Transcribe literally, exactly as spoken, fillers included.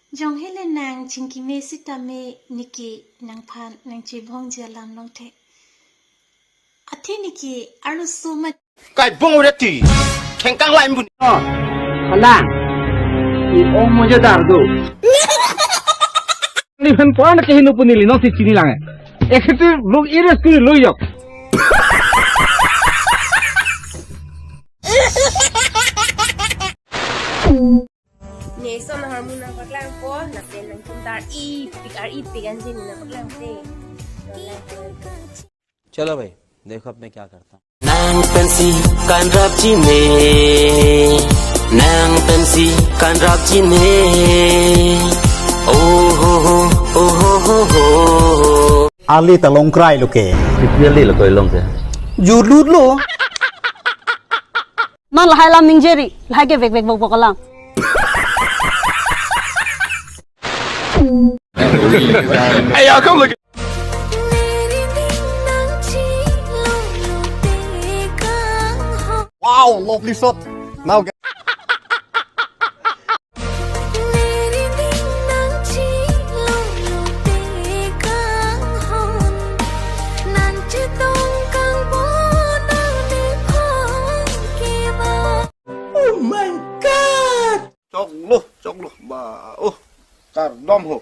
Jong hele nang chingkime sitame neke nangphan nangchebongji alam longthe. Athe neke arloso ma. Kai bong udah ti. Kengkang lain bun. Alang. Ni ong mo jadar do. Ni han puan ke hinu puni li no si chini lang. Eksitu lo iris kuri lo yok. Nison harmon nangpaklang po, napen nangtum dar ipik ar ipik anjing nangpaklang te. Chalo bhai, dekho ab main kya karta hoon. Nang pensi kanrap chine, nang pensi kanrap chine. Oh ho ho, oh ho ho ho. Ali ta longkrai lo ke. Clearly lo koi long ke. Jurlut lo. Man lahai alam ningje ri, lahai ke vek vek bok bok alam. Hey, y'all, come look. Wow, lovely shot. Now, oh my God! Choklo, choklo, ba, oh, kardom ho.